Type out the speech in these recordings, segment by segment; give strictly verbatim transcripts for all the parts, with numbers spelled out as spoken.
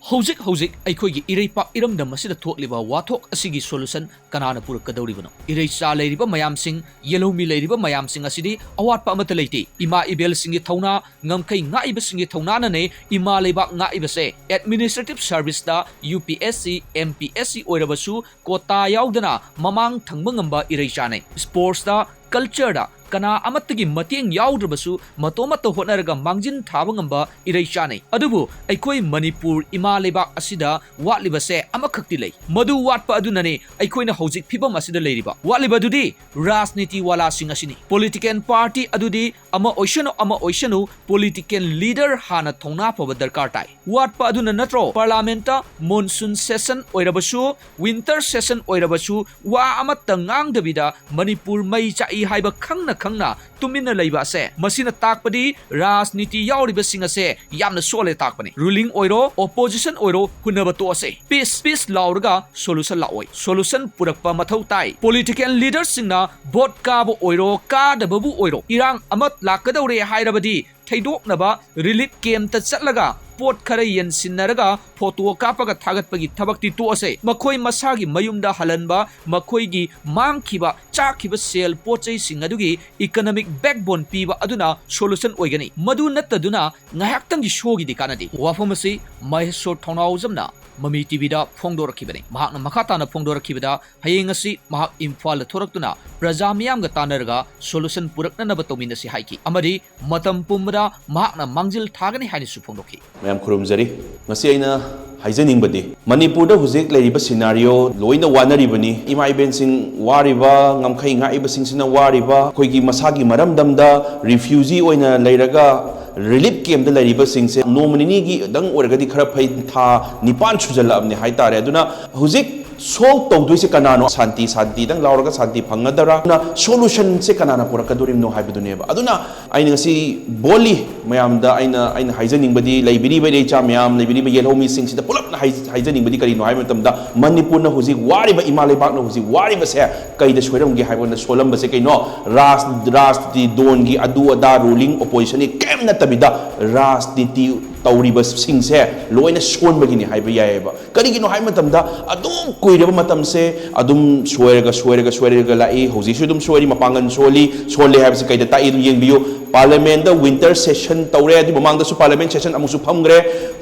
ꯍꯧꯖꯤꯛ ꯍꯧꯖꯤꯛ ꯑꯩꯈꯣꯏꯒꯤ ꯏꯔꯩꯄꯥꯛ ꯏꯔꯝꯗꯝ ꯑꯁꯤꯗ ꯊꯣꯛꯂꯤꯕ ꯋꯥꯊꯣꯛ ꯑꯁꯤꯒꯤ solution ꯀꯅꯥꯅ ꯄꯨꯔꯛꯀꯗꯧꯔꯤꯕꯅꯣ? ꯏꯔꯩꯆꯥ ꯂꯩꯔꯤꯕ ꯃꯌꯥꯝꯁꯤꯡ, ꯌꯦꯜꯍꯧꯃꯤ ꯂꯩꯔꯤꯕ ꯃꯌꯥꯝꯁꯤꯡ ꯑꯁꯤꯗꯤ ꯑꯋꯥꯠꯄ ꯑꯃꯠꯇ ꯂꯩꯇꯦ꯫ ꯏꯃꯥ ꯏꯕꯦꯜꯁꯤꯡꯒꯤ ꯊꯧꯅꯥ, ꯉꯝꯈꯩ ꯉꯥꯛꯏꯕꯁꯤꯡꯒꯤ ꯊꯧꯅꯥꯅꯅꯦ ꯏꯃꯥ ꯂꯩꯕꯥꯛ ꯉꯥꯛꯏꯕꯁꯦ꯫ Administrative service ꯇ UPSC, MPSC ꯑꯣꯏꯔꯕꯁꯨ quota ꯌꯥꯎꯗꯅ ꯃꯃꯥꯡ ꯊꯪꯕ ꯉꯝꯕ ꯏꯔꯩꯆꯥꯅꯦ꯫ Sports ꯇ, culture ꯗ ꯀꯅꯥ ꯑꯃꯠꯇꯒꯤ ꯃꯇꯦꯡ ꯌꯥꯎꯗ꯭ꯔꯕꯁꯨ ꯃꯇꯣꯝꯃꯠꯇ ꯍꯣꯠꯅꯔꯒ ꯃꯥꯡꯖꯤꯟ ꯊꯥꯕ ꯉꯝꯕ ꯏꯔꯩꯆꯥꯅꯦ꯫ ꯑꯗꯨꯕꯨ ꯑꯩꯈꯣꯏ ꯃꯅꯤꯄꯨꯔ ꯏꯃꯥ ꯂꯩꯕꯥꯛ ꯑꯁꯤꯗ ꯋꯥꯠꯂꯤꯕꯁꯦ ꯑꯃꯈꯛꯇꯤ ꯂꯩ꯫ ꯃꯗꯨ ꯋꯥꯠꯄ ꯑꯗꯨꯅꯅꯦ ꯑꯩꯈꯣꯏꯅ ꯍꯧꯖꯤꯛ ꯐꯤꯕꯝ ꯑꯁꯤꯗ ꯂꯩꯔꯤꯕ꯫ ꯋꯥꯠꯂꯤꯕ ꯑꯗꯨꯗꯤ ꯔꯥꯖꯅꯤꯇꯤ ꯋꯥꯂꯥꯁꯤꯡ ꯑꯁꯤꯅꯤ꯫ Political party ꯑꯗꯨꯗꯤ ꯑꯃ ꯑꯣꯏꯁꯅꯨ, ꯑꯃ ꯑꯣꯏꯁꯅꯨ, political leader ꯍꯥꯟꯅ ꯊꯧꯅꯥ ꯐꯕ ꯗꯔꯀꯥꯔ ꯇꯥꯏ꯫ ꯋꯥꯠꯄ ꯑꯗꯨꯅ ꯅꯠꯇ꯭ꯔꯣ parliament ꯇ monsoon session ꯑꯣꯏꯔꯕꯁꯨ, winter session ꯑꯣꯏꯔꯕꯁꯨ ꯋꯥ ꯑꯃꯠꯇ ꯉꯥꯡꯗꯕꯤꯗ ꯃꯅꯤꯄꯨꯔ ꯃꯩ ꯆꯥꯛꯏ ꯍꯥꯏꯕ ꯈꯪꯅ ꯈꯪꯅ ꯇꯨꯃꯤꯟꯅ ꯂꯩꯕ ꯑꯁꯦ? ꯃꯁꯤꯅ ꯇꯥꯛꯄꯗꯤ ꯔꯥꯖꯅꯤꯇꯤ ꯌꯥꯎꯔꯤꯕꯁꯤꯡ ꯑꯁꯦ ꯌꯥꯝꯅ ꯁꯣꯜꯂꯦ ꯇꯥꯛꯄꯅꯤ꯫ Ruling ꯑꯣꯏꯔꯣ, opposition ꯑꯣꯏꯔꯣ, ꯍꯨꯟꯅꯕ ꯇꯣꯛꯑꯁꯦ꯫ Peace, peace ꯂꯥꯎꯔꯒ solution ꯂꯥꯛꯑꯣꯏ꯫ Solution ꯄꯨꯔꯛꯄ ꯃꯊꯧ ꯇꯥꯏ꯫ Political leader ꯁꯤꯡꯅ vote ꯀꯥꯕ ꯑꯣꯏꯔꯣ, ꯀꯥꯗꯕꯕꯨ ꯑꯣꯏꯔꯣ, ꯏꯔꯥꯡ ꯑꯃ ꯂꯥꯛꯀꯗꯧꯔꯦ ꯍꯥꯏꯔꯕꯗꯤ ꯊꯩꯗꯣꯛꯅꯕ relief camp ꯇ ꯆꯠꯂꯒ ꯄꯣꯠ ꯈꯔ ꯌꯦꯟꯁꯤꯟꯅꯔꯒ photo ꯀꯥꯞꯄꯒ ꯊꯥꯒꯠꯄꯒꯤ ꯊꯕꯛꯇꯤ ꯇꯣꯛꯑꯁꯦ꯫ ꯃꯈꯣꯏ ꯃꯁꯥꯒꯤ ꯃꯌꯨꯝꯗ ꯍꯜꯍꯟꯕ, ꯃꯈꯣꯏꯒꯤ ꯃꯥꯡꯈꯤꯕ, ꯆꯥꯛꯈꯤꯕ ꯁꯦꯜ, ꯄꯣꯠ ꯆꯩꯁꯤꯡ ꯑꯗꯨꯒꯤ economic backbone ꯄꯤꯕ ꯑꯗꯨꯅ solution ꯑꯣꯏꯒꯅꯤ꯫ ꯃꯗꯨ ꯅꯠꯇꯗꯨꯅ ꯉꯥꯏꯍꯥꯛꯇꯪꯒꯤ show ꯒꯤꯗꯤ ꯀꯥꯟꯅꯗꯦ꯫ ꯋꯥꯐꯝ ꯑꯁꯤ ꯃꯍꯦꯁꯣꯔ ꯊꯧꯅꯥꯎꯖꯝꯅ ꯃꯃꯤ TV ꯗ ꯐꯣꯡꯗꯣꯔꯛꯈꯤꯕꯅꯤ꯫ ꯃꯍꯥꯛꯅ ꯃꯈꯥ ꯇꯥꯅ ꯐꯣꯡꯗꯣꯔꯛꯈꯤꯕꯗ, ꯍꯌꯦꯡ ꯑꯁꯤ ꯃꯍꯥꯛ ꯏꯝꯐꯥꯜꯗ ꯊꯣꯔꯛꯇꯨꯅ ꯄ꯭ꯔꯖꯥ ꯃꯤꯌꯥꯝꯒ ꯇꯥꯟꯅꯔꯒ solution ꯄꯨꯔꯛꯅꯅꯕ ꯇꯧꯃꯤꯟꯅꯁꯤ ꯍꯥꯏꯈꯤ꯫ ꯑꯃꯗꯤ ꯃꯇꯝ ꯄꯨꯝꯕꯗ ꯃꯍꯥꯛꯅ ꯃꯥꯡꯖꯤꯜ ꯊꯥꯒꯅꯤ ꯍꯥꯏꯅꯁꯨ ꯐꯣꯡꯗꯣꯛꯈꯤ꯫ ꯃꯌꯥꯝ ꯈꯨꯔꯨꯝꯖꯔꯤ꯫ ꯉꯁꯤ ꯑꯩꯅ ꯍꯥꯏꯖꯅꯤꯡꯕꯗꯤ, ꯃꯅꯤꯄꯨꯔꯗ ꯍꯧꯖꯤꯛ ꯂꯩꯔꯤꯕ scenario ꯂꯣꯏꯅ ꯋꯥꯅꯔꯤꯕꯅꯤ꯫ ꯏꯃꯥ ꯏꯕꯦꯟꯁꯤꯡ ꯋꯥꯔꯤꯕ, ꯉꯝꯈꯩ ꯉꯥꯛꯏꯕꯁꯤꯡꯁꯤꯅ ꯋꯥꯔꯤꯕ, ꯑꯩꯈꯣꯏꯒꯤ ꯃꯁꯥꯒꯤ ꯃꯔꯝꯗꯝꯗ refugee ꯑꯣꯏꯅ ꯂꯩꯔꯒ relief camp ꯇ ꯂꯩꯔꯤꯕꯁꯤꯡꯁꯦ ꯅꯣꯡꯃ ꯅꯤꯅꯤꯒꯤ ꯗꯪ ꯑꯣꯏꯔꯒꯗꯤ ꯈꯔ ꯐꯩ, ꯊꯥ ꯅꯤꯄꯥꯟ ꯁꯨꯖꯜꯂꯛꯑꯕꯅꯤ ꯍꯥꯏꯇꯥꯔꯦ꯫ ꯑꯗꯨꯅ ꯍꯧꯖꯤꯛ solve ꯇꯧꯗꯣꯏꯁꯦ ꯀꯅꯥꯅꯣ? ꯁꯥꯟꯇꯤ, ꯁꯥꯟꯇꯤꯗꯪ ꯂꯥꯎꯔꯒ ꯁꯥꯟꯇꯤ ꯐꯪꯒꯗ꯭ꯔꯥ? ꯑꯗꯨꯅ solution ꯁꯦ ꯀꯅꯥꯅ ꯄꯨꯔꯛꯀꯗꯣꯔꯤꯕꯅꯣ ꯍꯥꯏꯕꯗꯨꯅꯦꯕ꯫ ꯑꯗꯨꯅ ꯑꯩꯅ ꯉꯁꯤ boldly ꯃꯌꯥꯝꯗ ꯑꯩꯅ, ꯑꯩꯅ ꯍꯥꯏꯖꯅꯤꯡꯕꯗꯤ, ꯂꯩꯕꯤꯔꯤꯕ ꯏꯔꯩꯆꯥ ꯃꯌꯥꯝ, ꯂꯩꯕꯤꯔꯤꯕ ꯌꯦꯜꯍꯧꯃꯤꯁꯤꯡꯁꯤꯗ ꯄꯨꯂꯞꯅ ꯍꯥꯏ-, ꯍꯥꯏꯖꯅꯤꯡꯕꯗꯤ ꯀꯔꯤꯅꯣ ꯍꯥꯏꯕ ꯃꯇꯝꯗ, ꯃꯅꯤꯄꯨꯔꯅ ꯍꯧꯖꯤꯛ ꯋꯥꯔꯤꯕ, ꯏꯃꯥ ꯂꯩꯕꯥꯛꯅ ꯍꯧꯖꯤꯛ ꯋꯥꯔꯤꯕꯁꯦ ꯀꯩꯗ ꯁꯣꯏꯔꯝꯒꯦ ꯍꯥꯏꯕ ꯀꯥꯟꯗ, ꯁꯣꯜꯂꯝꯕꯁꯦ ꯀꯩꯅꯣ? ꯔꯥꯖ-, ꯔꯥꯖꯅꯤꯇꯤ ꯗꯣꯟꯒꯤ ꯑꯗꯨ ꯑꯗꯥ, ruling opposition ꯒꯤ ꯀꯔꯤꯝ ꯅꯠꯇꯕꯤꯗ ꯔꯥꯖꯅꯤꯇꯤ ꯇꯧꯔꯤꯕꯁꯤꯡꯁꯦ ꯂꯣꯏꯅ ꯁꯣꯟꯕꯒꯤꯅꯤ ꯍꯥꯏꯕ ꯌꯥꯏꯑꯕ꯫ ꯀꯔꯤꯒꯤꯅꯣ ꯍꯥꯏꯕ ꯃꯇꯝꯗ, ꯑꯗꯨꯝ ꯀꯨꯏꯔꯕ ꯃꯇꯝꯁꯦ ꯑꯗꯨꯝ ꯁꯣꯏꯔꯒ, ꯁꯣꯏꯔꯒ, ꯁꯣꯏꯔꯒ ꯂꯥꯛꯏ꯫ ꯍꯧꯖꯤꯛꯁꯨ ꯑꯗꯨꯝ ꯁꯣꯏꯔꯤ, ꯃꯄꯥꯡꯒꯜ ꯁꯣꯜꯂꯤ꯫ ꯁꯣꯜꯂꯦ ꯍꯥꯏꯕꯁꯤ ꯀꯩꯗ ꯇꯥꯛꯏ? ꯑꯗꯨꯝ ꯌꯦꯡꯕꯤꯌꯨ꯫ ꯄꯥꯔꯂꯤꯌꯥꯃꯦꯟꯗ ꯋꯤꯟꯇꯔ ꯁꯦꯁꯟ ꯇꯧꯔꯦ, ꯑꯗꯨꯒꯤ ꯃꯃꯥꯡꯗꯁꯨ ꯄꯥꯔꯂꯤꯌꯥꯃꯦꯟ ꯁꯦꯁꯟ ꯑꯃꯨꯛꯁꯨ ꯐꯝꯈ꯭ꯔꯦ,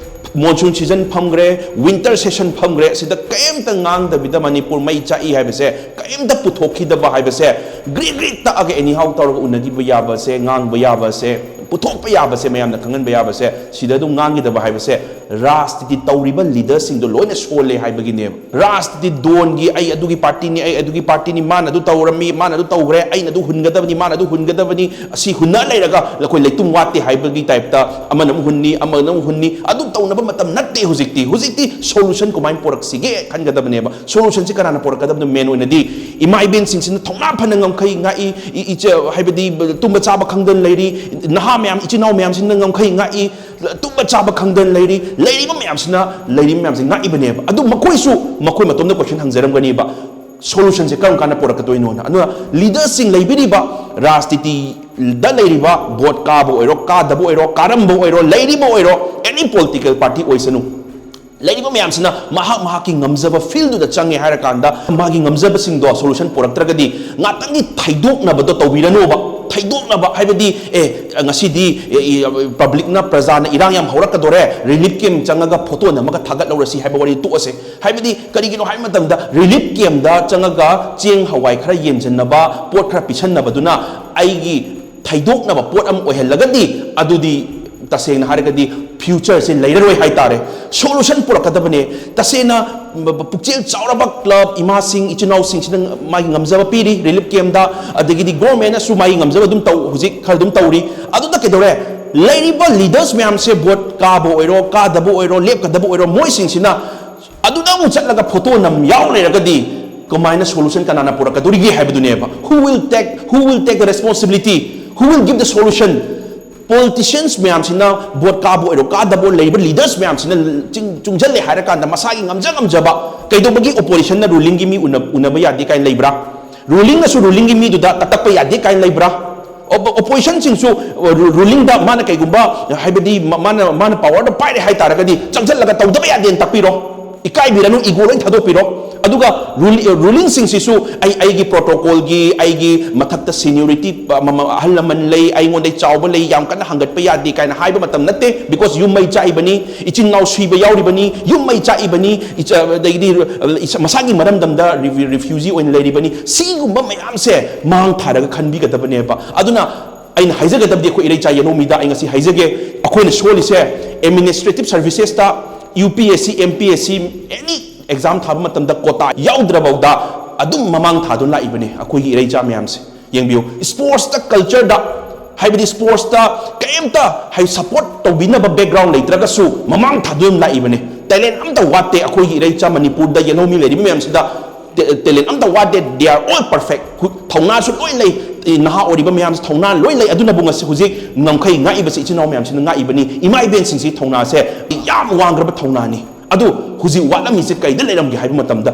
ꯃꯣꯟꯁꯨꯟ ꯁꯤꯖꯟ ꯐꯝꯈ꯭ꯔꯦ, ꯋꯤꯟꯇꯔ ꯁꯦꯁꯟ ꯐꯝꯈ꯭ꯔꯦ꯫ ꯁꯤꯗ ꯀꯩꯝꯇ ꯉꯥꯡꯗꯕꯤꯗ ꯃꯅꯤꯄꯨꯔ ꯃꯩ ꯆꯥꯛꯏ ꯍꯥꯏꯕꯁꯦ, ꯀꯩꯝꯇ ꯄꯨꯊꯣꯛꯈꯤꯗꯕ ꯍꯥꯏꯕꯁꯦ, ꯒ꯭ꯔꯤꯛ ꯒ꯭ꯔꯤꯛ ꯇꯛꯑꯒ ꯑꯦꯅꯤꯍꯥꯎ ꯇꯧꯔꯒ ꯎꯅꯈꯤꯕ ꯌꯥꯕꯁꯦ, ꯉꯥꯡꯕ ꯌꯥꯕꯁꯦ, ꯄꯨꯊꯣꯛꯄ ꯌꯥꯕꯁꯦ, ꯃꯌꯥꯝꯅ ꯈꯪꯍꯟꯕ ꯌꯥꯕꯁꯦ, ꯁꯤꯗ ꯑꯗꯨꯝ ꯉꯥꯡꯈꯤꯗꯕ ꯍꯥꯏꯕꯁꯦ, ꯔꯥꯖꯅꯤꯇꯤ ꯇꯧꯔꯤꯕ ꯂꯤꯗꯔꯁꯤꯡꯗꯣ ꯂꯣꯏꯅ ꯁꯣꯜꯂꯦ ꯍꯥꯏꯕꯒꯤꯅꯦꯕ꯫ ꯔꯥꯖꯅꯤꯇꯤ ꯗꯣꯟꯒꯤ, "ꯑꯩ ꯑꯗꯨꯒꯤ ꯄꯥꯔꯇꯤꯅꯤ, ꯑꯩ ꯑꯗꯨꯒꯤ ꯄꯥꯔꯇꯤꯅꯤ, ꯃꯥꯅ ꯑꯗꯨ ꯇꯧꯔꯝꯃꯤ, ꯃꯥꯅ ꯑꯗꯨ ꯇꯧꯈ꯭ꯔꯦ, ꯑꯩꯅ ꯑꯗꯨ ꯍꯨꯟꯒꯗꯕꯅꯤ, ꯃꯥꯅ ꯑꯗꯨ ꯍꯨꯟꯒꯗꯕꯅꯤ", ꯑꯁꯤ ꯍꯨꯟꯅ ꯂꯩꯔꯒ ꯑꯩꯈꯣꯏ ꯂꯩꯇꯨꯝ ꯋꯥꯠꯇꯦ ꯍꯥꯏꯕꯒꯤ ꯇꯥꯏꯞꯇ ꯑꯃꯅ ꯑꯃꯨꯛ ꯍꯨꯟꯅꯤ, ꯑꯃꯅ ꯑꯃꯨꯛ ꯍꯨꯟꯅꯤ꯫ ꯑꯗꯨ ꯇꯧꯅꯕ ꯃꯇꯝ ꯅꯠꯇꯦ ꯍꯧꯖꯤꯛꯇꯤ꯫ ꯍꯧꯖꯤꯛꯇꯤ ꯁꯣꯂꯨꯁꯟ ꯀꯃꯥꯏꯅ ꯄꯨꯔꯛꯁꯤꯒꯦ ꯈꯟꯒꯗꯕꯅꯦꯕ꯫ ꯁꯣꯂꯨꯁꯟꯁꯤ ꯀꯅꯥꯅ ꯄꯨꯔꯛꯀꯗꯕꯅꯣ? ꯃꯦꯟ ꯑꯣꯏꯅꯗꯤ ꯏꯃꯥ ꯏꯕꯦꯟꯁꯤꯡꯁꯤꯅ ꯊꯧꯅꯥ ꯐꯅ ꯉꯝꯈꯩ ꯉꯥꯛꯏ, ꯏ-, ꯏꯆꯦ-, ꯍꯥꯏꯕꯗꯤ ꯇꯨꯝꯕ ꯆꯥꯕ ꯈꯪꯗꯅ ꯂꯩꯔꯤ, ꯅꯍꯥ ꯃꯌꯥꯝ, ꯏꯆꯤꯟ ꯏꯅꯥꯎ ꯃꯌꯥꯝꯁꯤꯡꯅ ꯉꯝꯈꯩ ꯉꯥꯛꯏ, ꯇꯨꯝꯕ ꯆꯥꯕ ꯈꯪꯗꯅ ꯂꯩꯔꯤ, ꯂꯩꯔꯤꯕ ꯃꯌꯥꯝꯁꯤꯅ, ꯂꯩꯔꯤꯕ ꯃꯌꯥꯝꯁꯤ ꯉꯥꯛꯏꯕꯅꯦꯕ꯫ ꯑꯗꯨ ꯃꯈꯣꯏꯁꯨ ꯃꯈꯣꯏ ꯃꯇꯣꯝꯗ ꯀꯣꯏꯁꯟ ꯍꯪꯖꯔꯝꯒꯅꯤꯕ, ꯁꯣꯂꯨꯁꯟꯁꯦ ꯀꯔꯝ ꯀꯥꯟꯗ ꯄꯨꯔꯛꯀꯗꯣꯏꯅꯣꯅ꯫ ꯑꯗꯨꯅ ꯂꯤꯗꯔꯁꯤꯡ, ꯂꯩꯕꯤꯔꯤꯕ ꯔꯥꯖꯅꯤꯇꯤꯗ ꯂꯩꯔꯤꯕ, ꯚꯣꯠ ꯀꯥꯕ ꯑꯣꯏꯔꯣ, ꯀꯥꯗꯕ ꯑꯣꯏꯔꯣ, ꯀꯥꯔꯝꯕ ꯑꯣꯏꯔꯣ, ꯂꯩꯔꯤꯕ ꯑꯣꯏꯔꯣ, ꯑꯦꯅꯤ ꯄꯣꯂꯤꯇꯤꯀꯦꯜ ꯄꯥꯔꯇꯤ ꯑꯣꯏꯁꯅꯨ, ꯂꯩꯔꯤꯕ ꯃꯌꯥꯝꯁꯤꯅ ꯃꯍꯥꯛ ꯃꯍꯥꯛꯀꯤ ꯉꯝꯖꯕ ꯐꯤꯜꯗꯨꯗ ꯆꯪꯉꯦ ꯍꯥꯏꯔꯀꯥꯟꯗ, ꯃꯥꯒꯤ ꯉꯝꯖꯕꯁꯤꯡꯗꯣ ꯁꯣꯂꯨꯁꯟ ꯄꯨꯔꯛꯇ꯭ꯔꯒꯗꯤ, ꯉꯥꯛꯇꯪꯒꯤ ꯊꯩꯗꯣꯛꯅꯕꯗꯣ ꯇꯧꯕꯤꯔꯅꯣꯕ꯫ ꯊꯩꯗꯣꯛꯅꯕ ꯍꯥꯏꯕꯗꯤ, "ꯑꯦ, ꯉꯁꯤꯗꯤ, ꯑꯦ, ꯏ-, ꯄꯕ꯭ꯂꯤꯛꯅ, ꯄ꯭ꯔꯖꯥꯅ ꯏꯔꯥꯡ ꯌꯥꯝ ꯍꯧꯔꯛꯀꯗꯣꯔꯦ, ꯔꯤꯂꯤꯐ ꯀꯦꯝ ꯆꯪꯉꯒ ꯐꯣꯇꯣ ꯅꯝꯃꯒ ꯊꯥꯒꯠꯍꯧꯔꯁꯤ" ꯍꯥꯏꯕ ꯋꯥꯔꯤ ꯇꯣꯛꯑꯁꯦ꯫ ꯍꯥꯏꯕꯗꯤ ꯀꯔꯤꯒꯤꯅꯣ ꯍꯥꯏꯕ ꯃꯇꯝꯗ, ꯔꯤꯂꯤꯐ ꯀꯦꯝꯗ ꯆꯪꯉꯒ ꯆꯦꯡ ꯍꯋꯥꯏ ꯈꯔ ꯌꯦꯟꯁꯤꯟꯅꯕ, ꯄꯣꯠ ꯈꯔ ꯄꯤꯁꯟꯅꯕꯗꯨꯅ ꯑꯩꯒꯤ ꯊꯩꯗꯣꯛꯅꯕ ꯄꯣꯠ ꯑꯃ ꯑꯣꯏꯍꯜꯂꯒꯗꯤ, ꯑꯗꯨꯗꯤ ꯇꯁꯦꯡꯅ ꯍꯥꯏꯔꯒꯗꯤ ꯐ꯭ꯌꯨꯆꯔꯁꯦ ꯂꯩꯔꯔꯣꯏ ꯍꯥꯏꯇꯥꯔꯦ꯫ ꯁꯣꯂꯨꯁꯟ ꯄꯨꯔꯛꯀꯗꯕꯅꯦ꯫ ꯇꯁꯦꯡꯅ ꯄꯨꯛꯆꯦꯜ ꯆꯥꯎꯔꯕ ꯀ꯭ꯂꯕ, ꯏꯃꯥꯁꯤꯡ, ꯏꯆꯤꯟ ꯏꯅꯥꯎꯁꯤꯡꯁꯤꯅ ꯃꯥꯒꯤ ꯉꯝꯖꯕ ꯄꯤꯔꯤ ꯔꯤꯂꯤꯐ ꯀꯦꯝꯗ, ꯑꯗꯒꯤꯗꯤ ꯒꯣꯔꯃꯦꯟꯅꯁꯨ ꯃꯥꯒꯤ ꯉꯝꯖꯕ ꯑꯗꯨꯝ ꯇꯧ, ꯍꯧꯖꯤꯛ ꯈꯔ ꯑꯗꯨꯝ ꯇꯧꯔꯤ꯫ ꯑꯗꯨꯗ ꯀꯩꯗꯧꯔꯦ? ꯂꯩꯔꯤꯕ ꯂꯤꯗꯔꯁ ꯃꯌꯥꯝꯁꯦ, ꯚꯣꯠ ꯀꯥꯕ ꯑꯣꯏꯔꯣ, ꯀꯥꯗꯕ ꯑꯣꯏꯔꯣ, ꯂꯦꯞꯀꯗꯕ ꯑꯣꯏꯔꯣ, ꯃꯣꯏꯁꯤꯡꯁꯤꯅ ꯑꯗꯨꯗ ꯑꯃꯨꯛ ꯆꯠꯂꯒ ꯐꯣꯇꯣ ꯅꯝ ꯌꯥꯎ ꯂꯩꯔꯒꯗꯤ, ꯀꯃꯥꯏꯅ ꯁꯣꯂꯨꯁꯟ ꯀꯅꯥꯅ ꯄꯨꯔꯛꯀꯗꯣꯔꯤꯒꯦ ꯍꯥꯏꯕꯗꯨꯅꯦꯕ꯫ Who will take, who will take the responsibility? Who will give the solution? Politicians ꯃꯌꯥꯝꯁꯤꯅ, ꯚꯣꯠ ꯀꯥꯕ ꯑꯣꯏꯔꯣ, ꯀꯥꯗꯕ ꯑꯣꯏꯔꯣ, ꯂꯩꯔꯤꯕ ꯂꯤꯗꯔꯁ ꯃꯌꯥꯝꯁꯤꯅ ꯆꯤꯡ-, ꯆꯨꯡꯁꯤꯜꯂꯦ ꯍꯥꯏꯔꯀꯥꯟꯗ, ꯃꯁꯥꯒꯤ ꯉꯝꯖ ꯉꯝꯖꯕ, ꯀꯩꯗꯧꯕꯒꯤ ꯑꯣꯄꯣꯖꯤꯁꯟꯅ ꯔꯨꯂꯤꯡꯒꯤ ꯃꯤ ꯎꯅ-, ꯎꯅꯕ ꯌꯥꯗꯦ ꯀꯥꯏꯅ ꯂꯩꯕ꯭ꯔꯥ? ꯔꯨꯂꯤꯡꯅꯁꯨ ꯔꯨꯂꯤꯡꯒꯤ ꯃꯤꯗꯨꯗ ꯀꯠꯇꯛꯄ ꯌꯥꯗꯦ ꯀꯥꯏꯅ ꯂꯩꯕ꯭ꯔꯥ? ꯑꯣꯄꯣꯖꯤꯁꯟꯁꯤꯡꯁꯨ ꯔꯨꯂꯤꯡꯗ ꯃꯥꯅ ꯀꯩꯒꯨꯝꯕ, ꯍꯥꯏꯕꯗꯤ ꯃꯥꯅ ꯃꯥꯅ ꯄꯥꯋꯔꯗ ꯄꯥꯏꯔꯦ ꯍꯥꯏꯇꯥꯔꯒꯗꯤ, ꯆꯪꯁꯤꯜꯂꯒ ꯇꯧꯗꯕ ꯌꯥꯗꯦꯅ ꯇꯥꯛꯄꯤꯔꯣ꯫ ꯏꯀꯥꯏꯕꯤꯔꯅꯨ, ꯏꯒꯣ ꯂꯣꯏ ꯊꯥꯗꯣꯛꯄꯤꯔꯣ꯫ ꯑꯗꯨꯒ ꯔꯨꯂꯤꯡꯁꯤꯡꯁꯤꯁꯨ ꯑꯩ ꯑꯩꯒꯤ ꯄ꯭ꯔꯣꯇꯣꯀꯣꯜꯒꯤ, ꯑꯩꯒꯤ ꯃꯊꯛꯇ ꯁꯤꯅꯤꯌꯣꯔꯤꯇꯤ, ꯑꯍꯜ ꯂꯃꯟ ꯂꯩ, ꯑꯩꯉꯣꯟꯗ ꯆꯥꯎꯕ ꯂꯩ, ꯌꯥꯝ ꯀꯟꯅ ꯍꯪꯒꯠꯄ ꯌꯥꯗꯦ ꯀꯥꯏꯅ ꯍꯥꯏꯕ ꯃꯇꯝ ꯅꯠꯇꯦ꯫ ꯕꯤꯀꯣꯁ ꯌꯨꯝ ꯃꯩ ꯆꯥꯛꯏꯕꯅꯤ, ꯏꯆꯤꯟ ꯏꯅꯥꯎ ꯁꯤꯕ ꯌꯥꯎꯔꯤꯕꯅꯤ, ꯌꯨꯝ ꯃꯩ ꯆꯥꯛꯏꯕꯅꯤ, ꯑꯗꯒꯤꯗꯤ ꯃꯁꯥꯒꯤ ꯃꯔꯝꯗꯝꯗ ꯔꯤꯐ꯭ꯌꯨꯖꯤ ꯑꯣꯏꯅ ꯂꯩꯔꯤꯕꯅꯤ꯫ ꯁꯤꯒꯨꯝꯕ ꯃꯌꯥꯝꯁꯦ ꯃꯥꯡ ꯊꯥꯔꯒ ꯈꯟꯕꯤꯒꯗꯕꯅꯦꯕ꯫ ꯑꯗꯨꯅ ꯑꯩꯅ ꯍꯥꯏꯖꯒꯗꯕꯗꯤ, ꯑꯩꯈꯣꯏ ꯏꯔꯩꯆꯥ ꯌꯦꯅꯧꯃꯤꯗ ꯑꯩ ꯉꯁꯤ ꯍꯥꯏꯖꯒꯦ, ꯑꯩꯈꯣꯏꯅ ꯁꯣꯜꯂꯤꯁꯦ administrative ꯁꯔꯚꯤꯁꯦꯁꯇ, U P S C, M P S C, ꯑꯦꯅꯤ ꯑꯦꯛꯖꯥꯝ ꯊꯥꯕ ꯃꯇꯝꯗ ꯀꯣꯇꯥ ꯌꯥꯎꯗ꯭ꯔꯐꯥꯎꯗ ꯑꯗꯨꯝ ꯃꯃꯥꯡ ꯊꯥꯗꯨꯅ ꯂꯥꯛꯏꯕꯅꯤ ꯑꯩꯈꯣꯏꯒꯤ ꯏꯔꯩꯆꯥ ꯃꯌꯥꯝꯁꯦ꯫ ꯌꯦꯡꯕꯤꯌꯨ, ꯁ꯭ꯄꯣꯔꯠꯁꯇ, ꯀꯜꯆꯔꯗ, ꯍꯥꯏꯕꯗꯤ ꯁ꯭ꯄꯣꯔꯠꯁꯇ ꯀꯔꯤꯝꯇ ꯍꯥꯏ ꯁꯄꯣꯔꯠ ꯇꯧꯕꯤꯅꯕ ꯕꯦꯛꯒ꯭ꯔꯥꯎꯟ ꯂꯩꯇ꯭ꯔꯒꯁꯨ ꯃꯃꯥꯡ ꯊꯥꯗꯨꯅ ꯂꯥꯛꯏꯕꯅꯤ꯫ ꯇꯦꯂꯦꯟ ꯑꯝꯇ ꯋꯥꯠꯇꯦ ꯑꯩꯈꯣꯏꯒꯤ ꯏꯔꯩꯆꯥ ꯃꯅꯤꯄꯨꯔꯗ ꯌꯦꯅꯧꯃꯤ ꯂꯩꯔꯤꯕ ꯃꯌꯥꯝꯁꯤꯗ꯫ ꯇꯦꯂꯦꯟ ꯑꯝꯇ ꯋꯥꯠꯇꯦ, they are all perfect꯫ ꯊꯧꯅꯥꯁꯨ ꯂꯣꯏ ꯂꯩ꯫ ꯅꯍꯥ ꯑꯣꯏꯔꯤꯕ ꯃꯌꯥꯝꯁꯤ ꯊꯧꯅꯥ ꯂꯣꯏ ꯂꯩ꯫ ꯑꯗꯨꯅꯕꯨ ꯉꯁꯤ ꯍꯧꯖꯤꯛ ꯉꯝꯈꯩ ꯉꯥꯛꯏꯕꯁꯤ ꯏꯆꯤꯟ ꯏꯅꯥꯎ ꯃꯌꯥꯝꯁꯤꯅ ꯉꯥꯛꯏꯕꯅꯤ꯫ ꯏꯃꯥ ꯏꯕꯦꯟꯁꯤꯡꯁꯤ ꯊꯧꯅꯥꯁꯦ ꯌꯥꯝ ꯋꯥꯡꯈ꯭ꯔꯕ ꯊꯧꯅꯥꯅꯤ꯫ ꯑꯗꯨ ꯍꯧꯖꯤꯛ ꯋꯥꯠꯂꯝꯃꯤꯁꯦ ꯀꯩꯗ ꯂꯩꯔꯝꯒꯦ ꯍꯥꯏꯕ ꯃꯇꯝꯗ,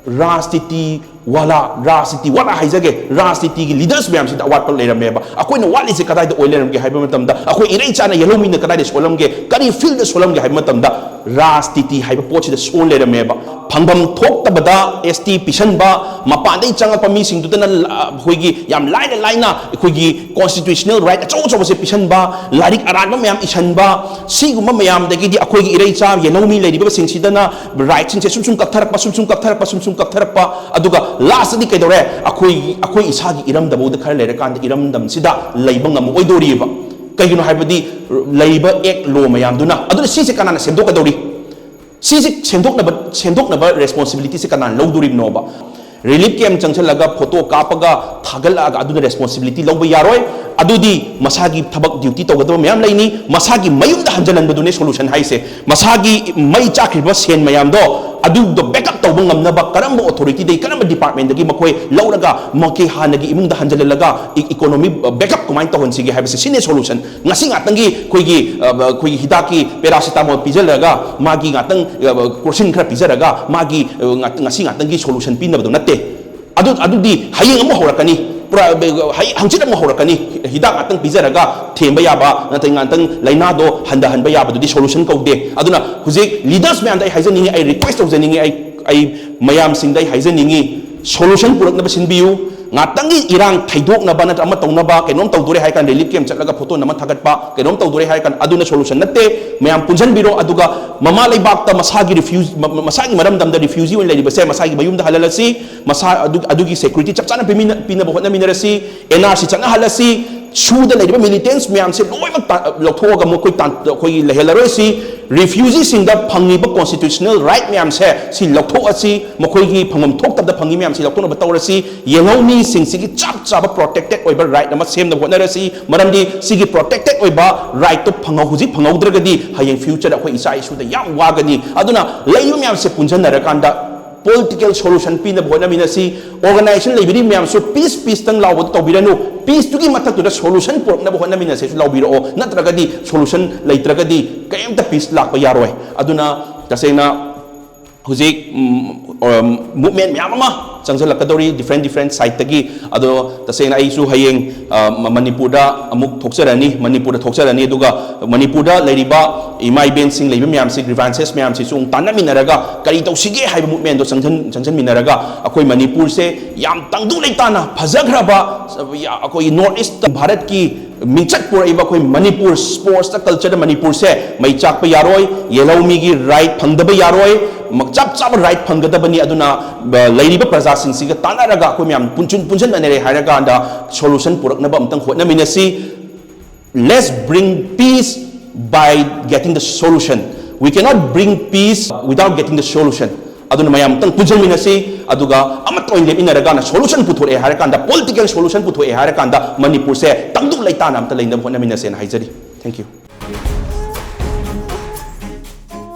ꯔꯥꯖꯅꯤꯇꯤ ꯋꯥꯂꯥ, ꯔꯥꯖꯅꯤꯇꯤ ꯋꯥꯂꯥ ꯍꯥꯏꯖꯒꯦ, ꯔꯥꯖꯅꯤꯇꯤꯒꯤ ꯂꯤꯗꯔꯁ ꯃꯌꯥꯝꯁꯤꯗ ꯑꯋꯥꯠꯄ ꯂꯩꯔꯝꯃꯦꯕ꯫ ꯑꯩꯈꯣꯏꯅ ꯋꯥꯠꯂꯤꯁꯦ ꯀꯗꯥꯏꯗ ꯑꯣꯏ ꯂꯩꯔꯝꯒꯦ ꯍꯥꯏꯕ ꯃꯇꯝꯗ, ꯑꯩꯈꯣꯏ ꯏꯔꯩꯆꯥꯅ ꯌꯦꯜꯍꯧꯃꯤꯅ ꯀꯗꯥꯏꯗ ꯁꯣꯜꯂꯝꯒꯦ, ꯀꯔꯤ ꯐꯤꯜꯗ ꯁꯣꯜꯂꯝꯒꯦ ꯍꯥꯏꯕ ꯃꯇꯝꯗ, ꯔꯥꯖꯅꯤꯇꯤ ꯍꯥꯏꯕ ꯄꯣꯠꯁꯤꯗ ꯁꯣꯜ ꯂꯩꯔꯝꯃꯦꯕ꯫ ꯐꯪꯐꯝ ꯊꯣꯛꯇꯕꯗ ꯑꯦꯁ ꯇꯤ ꯄꯤꯁꯟꯕ, ꯃꯄꯥꯟꯗꯒꯤ ꯆꯪꯉꯛꯄ ꯃꯤꯁꯤꯡꯗꯨꯗꯅ, ꯑ, ꯑꯩꯈꯣꯏꯒꯤ ꯌꯥꯝ ꯂꯥꯏꯅ ꯂꯥꯏꯅ ꯑꯩꯈꯣꯏꯒꯤ ꯀꯣꯟꯁꯇꯤꯇ꯭ꯌꯨꯁꯅꯦꯜ ꯔꯥꯏꯠ ꯑꯆꯧ ꯑꯆꯧꯕꯁꯦ ꯄꯤꯁꯟꯕ, ꯂꯥꯏꯔꯤꯛ ꯑꯔꯥꯟꯕ ꯃꯌꯥꯝ ꯏꯁꯟꯕ, ꯁꯤꯒꯨꯝꯕ ꯃꯌꯥꯝꯗꯒꯤꯗꯤ ꯑꯩꯈꯣꯏꯒꯤ ꯏꯔꯩꯆꯥ ꯌꯦꯜꯍꯧꯃꯤ ꯂꯩꯔꯤꯕꯁꯤꯡꯁꯤꯗꯅ ꯔꯥꯏꯠꯁꯤꯡꯁꯦ ꯁꯨꯝ ꯁꯨꯝ ꯀꯛꯊꯔꯛꯄ, ꯁꯨꯝ ꯁꯨꯝ ꯀꯛꯊꯔꯛꯄ, ꯁꯨꯝ ꯁꯨꯝ ꯀꯛꯊꯔꯛꯄ꯫ ꯑꯗꯨꯒ ꯂꯥꯁꯇꯗꯤ ꯀꯩꯗꯧꯔꯦ? ꯑꯩꯈꯣꯏ, ꯑꯩꯈꯣꯏ ꯏꯁꯥꯒꯤ ꯏꯔꯝꯗꯝꯐꯥꯎꯗ ꯈꯔ ꯂꯩꯔꯀꯥꯟꯗ ꯏꯔꯝꯗꯝꯁꯤꯗ ꯂꯩꯕ ꯉꯝꯃꯛꯑꯣꯏꯗꯣꯔꯤꯕ꯫ ꯀꯩꯒꯤꯅꯣ ꯍꯥꯏꯕꯗꯤ ꯂꯩꯕ ꯑꯦꯛ ꯂꯣ ꯃꯌꯥꯝꯗꯨꯅ꯫ ꯑꯗꯨꯅ ꯁꯤꯁꯦ ꯀꯅꯥꯅ ꯁꯦꯝꯗꯣꯛꯀꯗꯧꯔꯤ? ꯁꯤꯁꯦ ꯁꯦꯝꯗꯣꯛꯅꯕ, ꯁꯦꯝꯗꯣꯛꯅꯕ ꯔꯦꯁꯄꯣꯟꯁꯤꯕꯤꯂꯤꯇꯤꯁꯦ ꯀꯅꯥꯅ ꯂꯧꯗꯣꯔꯤꯕꯅꯣꯕ? ꯔꯤꯂꯤꯐ ꯀꯦꯝ ꯆꯪꯁꯤꯜꯂꯒ ꯐꯣꯇꯣ ꯀꯥꯞꯄꯒ ꯊꯥꯒꯠꯂꯛꯑꯒ ꯑꯗꯨꯅ ꯔꯦꯁꯄꯣꯟꯁꯤꯕꯤꯂꯤꯇꯤ ꯂꯧꯕ ꯌꯥꯔꯣꯏ꯫ ꯑꯗꯨꯗꯤ ꯃꯁꯥꯒꯤ ꯊꯕꯛ ꯗ꯭ꯌꯨꯇꯤ ꯇꯧꯒꯗꯕ ꯃꯌꯥꯝ ꯂꯩꯅꯤ꯫ ꯃꯁꯥꯒꯤ ꯃꯌꯨꯝꯗ ꯍꯟꯖꯤꯜꯍꯟꯕꯗꯨꯅꯦ ꯁꯣꯂꯨꯁꯟ ꯍꯥꯏꯁꯦ꯫ ꯃꯁꯥꯒꯤ ꯃꯩ ꯆꯥꯛꯈ꯭ꯔꯤꯕ ꯁꯦꯟ ꯃꯌꯥꯝꯗꯣ ꯑꯗꯨꯗꯣ ꯕꯦꯛꯑꯞ ꯇꯧꯕ ꯉꯝꯅꯕ ꯀꯔꯝꯕ ꯑꯣꯊꯣꯔꯤꯇꯤꯗꯒꯤ, ꯀꯔꯝꯕ ꯗꯤꯄꯥꯔꯠꯃꯦꯟꯗꯒꯤ ꯃꯈꯣꯏ ꯂꯧꯔꯒ ꯃꯈꯣꯏ ꯍꯥꯟꯅꯒꯤ ꯏꯃꯨꯡꯗ ꯍꯟꯖꯤꯜꯍꯜꯂꯒ ꯏ-, ꯏꯀꯣꯅꯣꯃꯤ ꯕꯦꯛꯑꯞ ꯀꯃꯥꯏꯅ ꯇꯧꯍꯟꯁꯤꯒꯦ ꯍꯥꯏꯕꯁꯦ, ꯁꯤꯅꯦ ꯁꯣꯂꯨꯁꯟ꯫ ꯉꯁꯤ ꯉꯥꯛꯇꯪꯒꯤ ꯑꯩꯈꯣꯏꯒꯤ, ꯑ, ꯑꯩꯈꯣꯏꯒꯤ ꯍꯤꯗꯥꯛꯀꯤ ꯄꯦꯔꯥꯁꯤꯇꯥꯃꯣꯜ ꯄꯤꯖꯔꯒ ꯃꯥꯒꯤ ꯉꯥꯛꯇꯪ, ꯑ, ꯀ꯭ꯔꯣꯁꯤꯟ ꯈꯔ ꯄꯤꯖꯔꯒ ꯃꯥꯒꯤ, ꯑ, ꯉꯥꯛ-, ꯉꯁꯤ ꯉꯥꯛꯇꯪꯒꯤ ꯁꯣꯂꯨꯁꯟ ꯄꯤꯅꯕꯗꯣ ꯅꯠꯇꯦ꯫ ꯑꯗꯨ, ꯑꯗꯨꯗꯤ ꯍꯌꯦꯡ ꯑꯃꯨꯛ ꯍꯧꯔꯛꯀꯅꯤ꯫ ꯄꯨꯔꯥ ꯍꯩ ꯍꯪꯆꯤꯠ ꯑꯃꯨꯛ ꯍꯧꯔꯛꯀꯅꯤ꯫ ꯍꯤꯗꯥꯛ ꯉꯥꯛꯇꯪ ꯄꯤꯖꯔꯒ ꯊꯦꯝꯕ ꯌꯥꯕ ꯅꯠꯇ꯭ꯔꯒ ꯉꯥꯛꯇꯪ ꯂꯥꯏꯅꯥꯗꯣ ꯍꯟꯊꯍꯟꯕ ꯌꯥꯕꯗꯨꯗꯤ solution ꯀꯧꯗꯦ꯫ ꯑꯗꯨꯅ ꯍꯧꯖꯤꯛ leaders ꯃꯌꯥꯝꯗ ꯑꯩ ꯍꯥꯏꯖꯅꯤꯡꯉꯤ, ꯑꯩ request ꯇꯧꯖꯅꯤꯡꯉꯤ, ꯑꯩ ꯑꯩ ꯃꯌꯥꯝꯁꯤꯡꯗ ꯑꯩ ꯍꯥꯏꯖꯅꯤꯡꯉꯤ, solution ꯄꯨꯔꯛꯅꯕ ꯁꯤꯟꯕꯤꯌꯨ꯫ ꯉꯥꯛꯇꯪꯒꯤ ꯏꯔꯥꯡ ꯊꯩꯗꯣꯛꯅꯕ ꯅꯠꯇ꯭ꯔꯒ ꯑꯃ ꯇꯧꯅꯕ, ꯀꯩꯅꯣꯝ ꯇꯧꯗꯣꯔꯦ ꯍꯥꯏ ꯀꯥꯟꯗ relief camp ꯆꯠꯂꯒ photo ꯅꯝꯃ ꯊꯥꯒꯠꯄ, ꯀꯩꯅꯣꯝ ꯇꯧꯗꯣꯔꯦ ꯍꯥꯏ ꯀꯥꯟꯗ ꯑꯗꯨꯅ solution ꯅꯠꯇꯦ꯫ ꯃꯌꯥꯝ ꯄꯨꯟꯁꯤꯟꯕꯤꯔꯣ꯫ ꯑꯗꯨꯒ ꯃꯃꯥ ꯂꯩꯕꯥꯛꯇ ꯃꯁꯥꯒꯤ refugee, ꯃ-, ꯃ-, ꯃꯁꯥꯒꯤ ꯃꯔꯝꯗꯝꯗ refugee ꯑꯣꯏꯅ ꯂꯩꯔꯤꯕꯁꯦ ꯃꯁꯥꯒꯤ ꯃꯌꯨꯝꯗ ꯍꯜꯍꯜꯂꯁꯤ꯫ ꯃꯁꯥ ꯑꯗꯨ, ꯑꯗꯨꯒꯤ security ꯆꯞ ꯆꯥꯅ ꯄꯤꯃꯤꯟꯅ-, ꯄꯤꯅꯕ ꯍꯣꯠꯅꯃꯤꯟꯅꯔꯁꯤ꯫ N R C ꯆꯠꯅꯍꯜꯂꯁꯤ꯫ ꯁꯨꯗ ꯂꯩꯔꯤꯕ militants ꯃꯌꯥꯝꯁꯦ ꯂꯣꯏꯅꯃꯛ ꯇꯥ-, ꯂꯧꯊꯣꯛꯑꯒ ꯃꯈꯣꯏ ꯇꯥꯟ-, ꯑꯩꯈꯣꯏꯒꯤ ꯂꯩꯍꯜꯂꯔꯣꯏꯁꯤ꯫ Refugeeꯁꯤꯡꯗ ꯐꯪꯉꯤꯕ constitutional right ꯃꯌꯥꯝꯁꯦ ꯁꯤ ꯂꯧꯊꯣꯛꯑꯁꯤ꯫ ꯃꯈꯣꯏꯒꯤ ꯐꯪꯐꯝ ꯊꯣꯛꯇꯕꯗ ꯐꯪꯉꯤ ꯃꯌꯥꯝꯁꯤ ꯂꯧꯊꯣꯛꯅꯕ ꯇꯧꯔꯁꯤ꯫ ꯌꯦꯜꯍꯧ ꯃꯤꯁꯤꯡꯁꯤꯒꯤ ꯆꯞ ꯆꯥꯕ protected ꯑꯣꯏꯕ right ꯑꯃ ꯁꯦꯝꯅꯕ ꯍꯣꯠꯅꯔꯁꯤ꯫ ꯃꯔꯝꯗꯤ ꯁꯤꯒꯤ protected ꯑꯣꯏꯕ rightꯇꯣ ꯐꯪꯍꯧ-, ꯍꯧꯖꯤꯛ ꯐꯪꯍꯧꯗ꯭ꯔꯒꯗꯤ ꯍꯌꯦꯡ futureꯗ ꯑꯩꯈꯣꯏ ꯏꯆꯥ ꯏꯁꯨꯗ ꯌꯥꯝ ꯋꯥꯒꯅꯤ꯫ ꯑꯗꯨꯅ ꯂꯩꯔꯤꯕ ꯃꯌꯥꯝꯁꯦ ꯄꯨꯟꯁꯤꯟꯅꯔꯀꯥꯟꯗ political solution ꯄꯤꯅꯕ ꯍꯣꯠꯅꯃꯤꯟꯅꯁꯤ꯫ Organisation ꯂꯩꯕꯤꯔꯤ ꯃꯌꯥꯝꯁꯨ peace, peaceꯇꯪ ꯂꯥꯎꯕꯗ ꯇꯧꯕꯤꯔꯅꯨ꯫ Peaceꯇꯨꯒꯤ ꯃꯊꯛꯇꯨꯗ solution ꯄꯨꯔꯛꯅꯕ ꯍꯣꯠꯅꯃꯤꯟꯅꯁꯦꯁꯨ ꯂꯥꯎꯕꯤꯔꯛꯑꯣ꯫ ꯅꯠꯇ꯭ꯔꯒꯗꯤ solution ꯂꯩꯇ꯭ꯔꯒꯗꯤ ꯀꯔꯤꯝꯇ peace ꯂꯥꯛꯄ ꯌꯥꯔꯣꯏ꯫ ꯑꯗꯨꯅ ꯇꯁꯦꯡꯅ ꯍꯧꯖꯤꯛ, ꯎꯝ, ꯎꯝ, movement ꯃꯌꯥꯝ ꯑꯃ ꯆꯪꯁꯤꯜꯂꯛꯀꯗꯧꯔꯤ different, different sideꯇꯒꯤ꯫ ꯑꯗꯣ ꯇꯁꯦꯡꯅ ꯑꯩꯁꯨ ꯍꯌꯦꯡ, ꯑ, ꯃ-, ꯃꯅꯤꯄꯨꯔꯗ ꯑꯃꯨꯛ ꯊꯣꯛꯆꯔꯅꯤ, ꯃꯅꯤꯄꯨꯔꯗ ꯊꯣꯛꯆꯔꯅꯤ꯫ ꯑꯗꯨꯒ ꯃꯅꯤꯄꯨꯔꯗ ꯂꯩꯔꯤꯕ ꯏꯃꯥ ꯏꯕꯦꯟꯁꯤꯡ ꯂꯩꯕ ꯃꯌꯥꯝꯁꯤ, grievances ꯃꯌꯥꯝꯁꯤꯁꯨ ꯑꯃꯨꯛ ꯇꯥꯟꯅꯃꯤꯟꯅꯔꯒ ꯀꯔꯤ ꯇꯧꯁꯤꯒꯦ ꯍꯥꯏꯕ movementꯗꯣ ꯆꯪꯁꯤꯟ-, ꯆꯪꯁꯤꯟꯃꯤꯟꯅꯔꯒ ꯑꯩꯈꯣꯏ ꯃꯅꯤꯄꯨꯔꯁꯦ ꯌꯥꯝ ꯇꯪꯗꯨ ꯂꯩꯇꯥꯅ ꯐꯖꯈ꯭ꯔꯕ, ꯑꯩꯈꯣꯏꯒꯤ North East ꯚꯥꯔꯠꯀꯤ ꯃꯤꯡꯆꯠ ꯄꯨꯔꯛꯏꯕ ꯑꯩꯈꯣꯏ ꯃꯅꯤꯄꯨꯔ sportsꯇ, cultureꯗ ꯃꯅꯤꯄꯨꯔꯁꯦ ꯃꯩ ꯆꯥꯛꯄ ꯌꯥꯔꯣꯏ, ꯌꯦꯜꯍꯧ ꯃꯤꯒꯤ right ꯐꯪꯗꯕ ꯌꯥꯔꯣꯏ, ꯃ-, ꯆꯞ ꯆꯥꯕ right ꯐꯪꯒꯗꯕꯅꯤ꯫ ꯑꯗꯨꯅ, ꯑ, ꯂꯩꯔꯤꯕ ꯄ꯭ꯔꯖꯥꯁꯤꯡꯁꯤꯒ ꯇꯥꯟꯅꯔꯒ ꯑꯩꯈꯣꯏ ꯃꯌꯥꯝ ꯄꯨꯟꯁꯤꯟ-, ꯄꯨꯟꯁꯤꯟꯅꯔꯦ ꯍꯥꯏꯔꯀꯥꯟꯗ solution ꯄꯨꯔꯛꯅꯕ ꯑꯝꯇꯪ ꯍꯣꯠꯅꯃꯤꯟꯅꯁꯤ꯫ Let's bring peace by getting the solution. We cannot bring peace without getting the solution. ꯑꯗꯨꯅ ꯃꯌꯥꯝ ꯑꯝꯇꯪ ꯄꯨꯟꯁꯤꯟꯃꯤꯟꯅꯁꯤ, ꯑꯗꯨꯒ ꯑꯃꯠꯇ ꯑꯣꯏꯅ ꯂꯦꯞꯃꯤꯟꯅꯔꯒꯅ solution ꯄꯨꯊꯣꯔꯛꯑꯦ ꯍꯥꯏꯔꯀꯥꯟꯗ, political solution ꯄꯨꯊꯣꯛꯑꯦ ꯍꯥꯏꯔꯀꯥꯟꯗ ꯃꯅꯤꯄꯨꯔꯁꯦ ꯇꯪꯗꯨ ꯂꯩꯇꯥꯅ ꯑꯝꯇ ꯂꯩꯅꯕ ꯍꯣꯠꯅꯃꯤꯟꯅꯁꯦꯅ ꯍꯥꯏꯖꯔꯤ꯫ Thank you.